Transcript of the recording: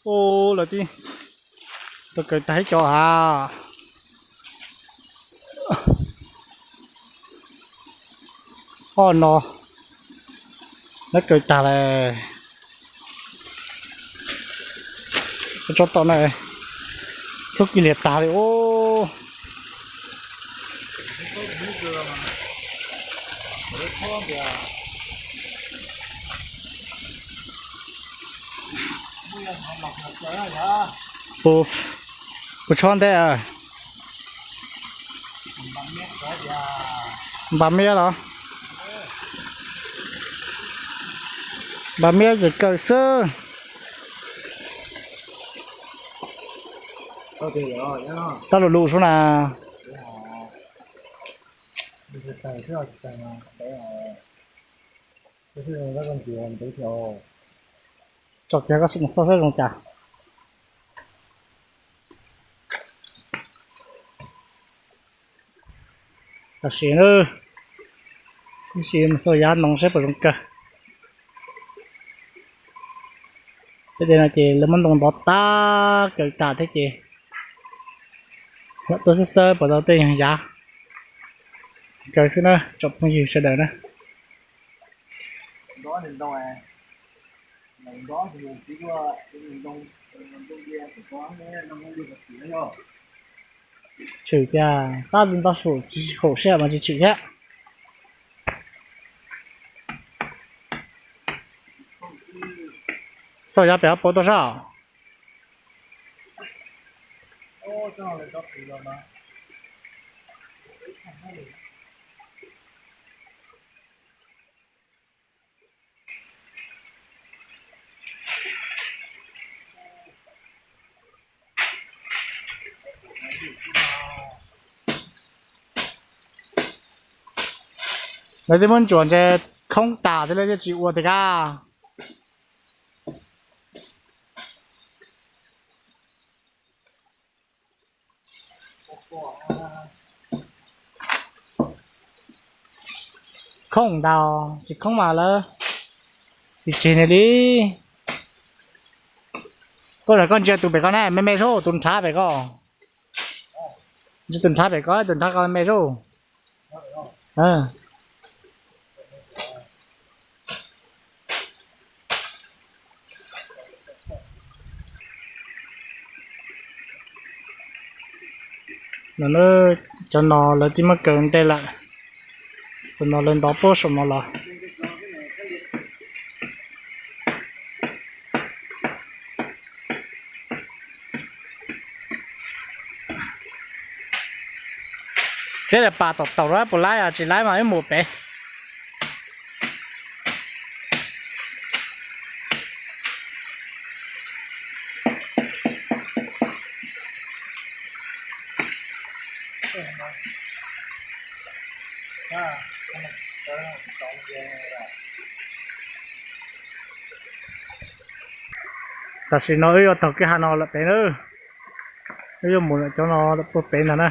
Lawv twb tau kaws tag ib co hav. Ob no lawv kaws tag lawm. Tsob tom no xub kiag liam tag li os. Kuv tshob ntej. Npam miab los? Npam miab ces kaws xwb. Tab lus lus sub na. Tso kiag koj mus xauj saib zoo cas. Tam sim no tab sis mus xauj yav ntoo saib puas zoo kawg. Tej dej no ces lawv muab ntoo ntov tag kaws tas thiab ces lam tuaj xawb xawb puas tau tej yav kaws xwb na tsoom phooj ywg sawv daws na. Tshwm tiag, tab ntau saum tsis haum siab mas tsis tshwm thiab. Xauj yav pem hauv paus tuaj saib. Lawv twb muab ntsuas ntshe khoob tas thiab lawv thiaj tsis ua tiag kab. Khoob ntau, tsis khoob mas lawv tsis tseg niaj li. Koj, koj ntsia tus pem ko na, me me sub, tus nrhav pem ko. Ntsia tus nrhav pem ko, tus nrhav ko me me sub. Cov no lawv twb muab kaws ntej lawm. Tus no lawv ntov puag saum no los. Txiav daim pam tom taum rau puas laib, tsis laib mas wb mus pem. Tam sim no wb yuav taug kwj ha no lawm pem na. Wb yuav mus cov no puag pem ntag na.